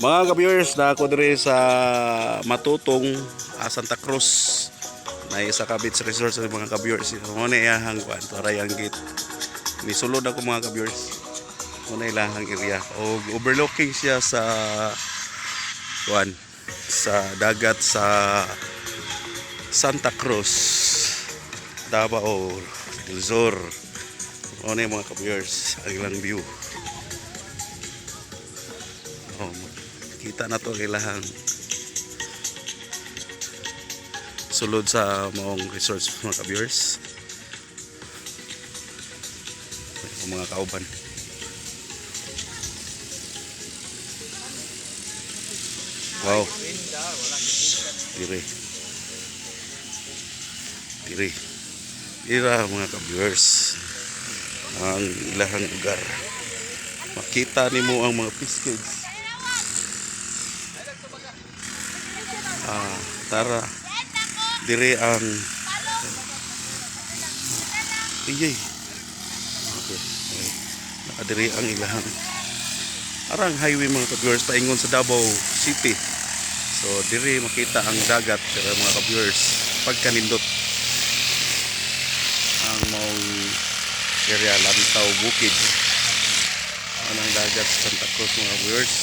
Mga ka-viewers, na ako diri sa Matutong, Santa Cruz. Na isa ka beach resort sa mga ka-viewers. Mo na iyahang kuan, turay ang gate. Nisulod ako, mga ka-viewers. Mo na ilahang area. Og overlooking siya sa kuan, sa dagat sa Santa Cruz, Davao del Sur. Mo na yung mga ka-viewers, ang ilang view. Oh, kita na to ang ilahang sulod sa maong resorts, mga ka-viewers. Ang mga kauban. Wow. Dire. Dire. Ira, mga ka-viewers. Ang ilahang lugar. Makita nimo ang mga fish cage. Ah, tara. Dire ang Iyay. Okay. Okay. Nakadiri ang ilahang arang highway, mga ka-viewers, paingon sa Davao City. So diri makita ang dagat pero, mga ka-viewers, pagkanindot ang maong area, Lantaw Bukid. Anang dagat sa Santa Cruz, mga viewers.